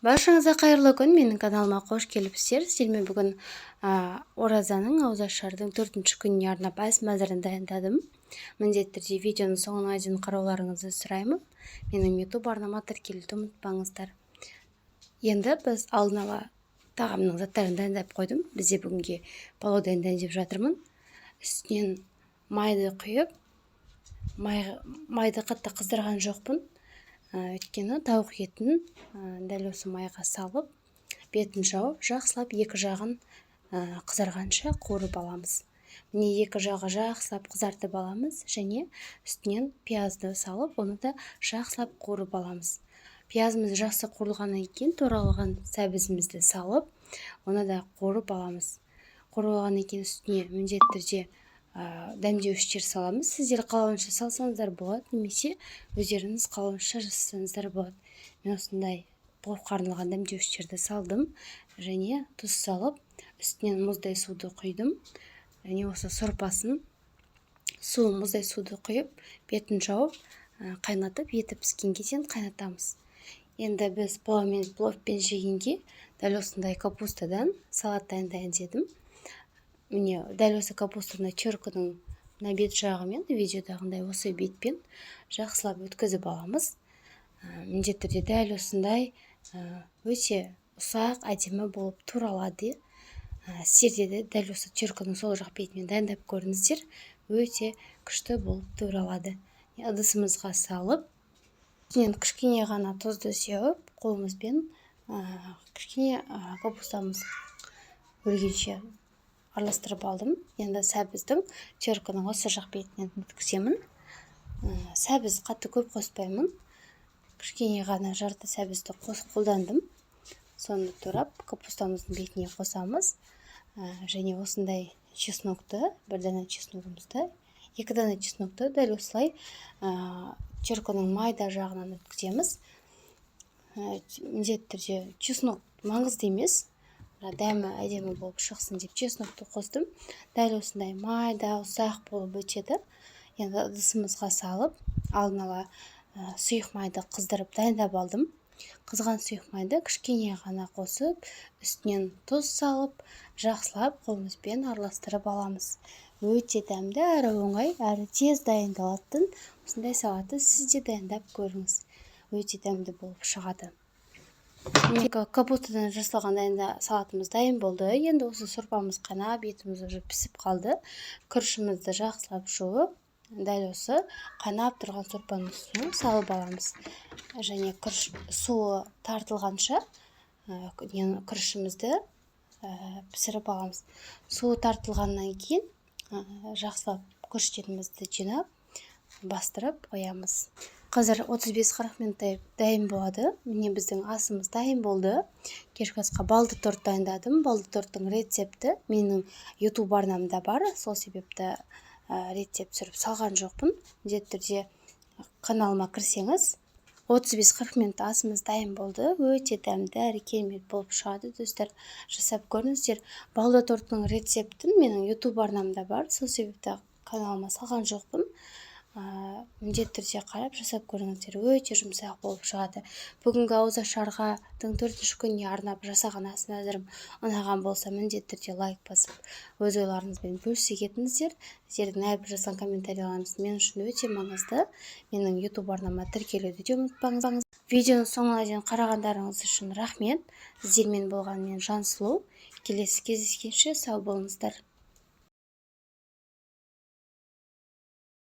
Баршаңызға қайырлы күн! Менің каналыма қош келіпсіздер! Сіздермен бүгін оразаның, ауызашардың төртінші күніне арнап ас мәзірін дайындадым. Міндетті түрде видеоның соңына дейін қарауларыңызды сұраймын. Менің YouTube арнама тіркелуді ұмытпаңыздар. Енді біз алдын ала тағамның заттарын дайындап қойдым. Бізде бүгінге палау дайындайын деп жатырмын. Үстінен майды құйып, майды қатты қыздырған жоқпын, өйткені тауық етін дәл осы майға салып, бетін жауып, жақсылап екі жағын қызарғанша қуырып аламыз. Міне, екі жағы жақсылап қызартып аламыз және үстінен пиязды салып, оны да жақсылап қуырып аламыз. Пиязымыз жақсы қуырылғаннан кейін туралған сәбізімізді салып, оны да қуырып аламыз. Қуырып алғаннан кейін үстіне міндетті түрде дәмдеуіштер саламыз. Сіздер қалауынша салсаңыздар болады немесе өздеріңіз қалауынша жасасаңыздар болады. Мен осындай пловқа арналған дәмдеуіштерді салдым және тұз салып, үстінен мұздай суды құйдым. Және осы сорпасын, су, мұздай суды құйып, бетін жауып, қайнатып, еті піскенге дейін қайнатамыз. Енді біз пловпен жегенге дәл осындай капустадан салат дайындайын дедім. Міне, дәл осы капустаны терканың мына бет жағымен, видеодағындай осы бетпен жақсылап өткізіп аламыз. Міндетті түрде дәл осындай өте ұсақ, әдемі болып туралады. Сіздер де дәл осы терканың сол жақ бетімен дайындап көріңіздер, өте күшті болып туралады. Ыдысымызға салып, үстінен кішкене ғана тұзды сеуіп, қолымызбен кішкене капустамыз өлгенше араластырып алдым. Енді сәбіздің терканың осы жақ бетінен өткіземін. Сәбіз қатты көп қоспаймын, кішкене ғана жарты сәбізді қолдандым. Соны турап, капустамыздың бетіне қосамыз. Және осындай чеснокты, бір дана чесногымызды, екі дана чеснокты дәл осылай терканың майда жағынан өткіземіз. Міндетті түрде чеснок маңызды емес, дәмі әдемі болып шықсын деп чеснокты қостым. Дәл осындай майда, ұсақ болып өтеді. Енді ыдысымызға салып, алдын ала сұйық майды қыздырып дайындап алдым. Қызған сұйық майды кішкене ғана қосып, үстінен тұз салып, жақсылап қолымызбен араластырып аламыз. Өте дәмді әрі оңай, әрі тез дайындалатын осындай салатты сіз де дайындап көріңіз, өте дәмді болып шығады. Капустадан жасалған дайында салатымыз дайын болды. Енді осы сорпамыз қайнап, етіміз уже пісіп қалды. Күрішімізді жақсылап жуып, дәл осы қайнап тұрған сорпаның үстіне салып аламыз және күріш суы тартылғанша күрішімізді пісіріп аламыз. Суы тартылғаннан кейін жақсылап күріштерімізді жинап, бастырып қоямыз. Қазір 35-40 минуттай дайын болады. Міне, біздің асымыз дайын болды. Кешкі асқа балды торт дайындадым. Балды торттың рецепті менің YouTube арнамда бар, сол себепті рецепт түсіріп салған жоқпын. Міндетті түрде каналыма кірсеңіз. 35-40 минут асымыз дайын болды. Өте дәмді әрі керемет болып шығады, достар, жасап көріңіздер. Балды торттың рецептін менің YouTube арнамда бар, сол себепті каналыма салған жоқпын. Міндетті түрде қарап, жасап көріңіздер, өте жұмсақ болып шығады. Бүгінгі ауызашардың төртінші күніне арнап жасаған ас мәзірім ұнаған болса, міндетті түрде лайк басып, өз ойларыңызбен бөлісе кетіңіздер. Сіздердің әрбір жазған комментарийлеріңіз мен үшін өте маңызды. Менің YouTube арнама тіркелуді де ұмытпаңыз. Видеоның соңына дейін қарағандарыңыз үшін рахмет! Сіздермен болған мен, Жансұлу. Келесі кездескенше сау болыңыздар!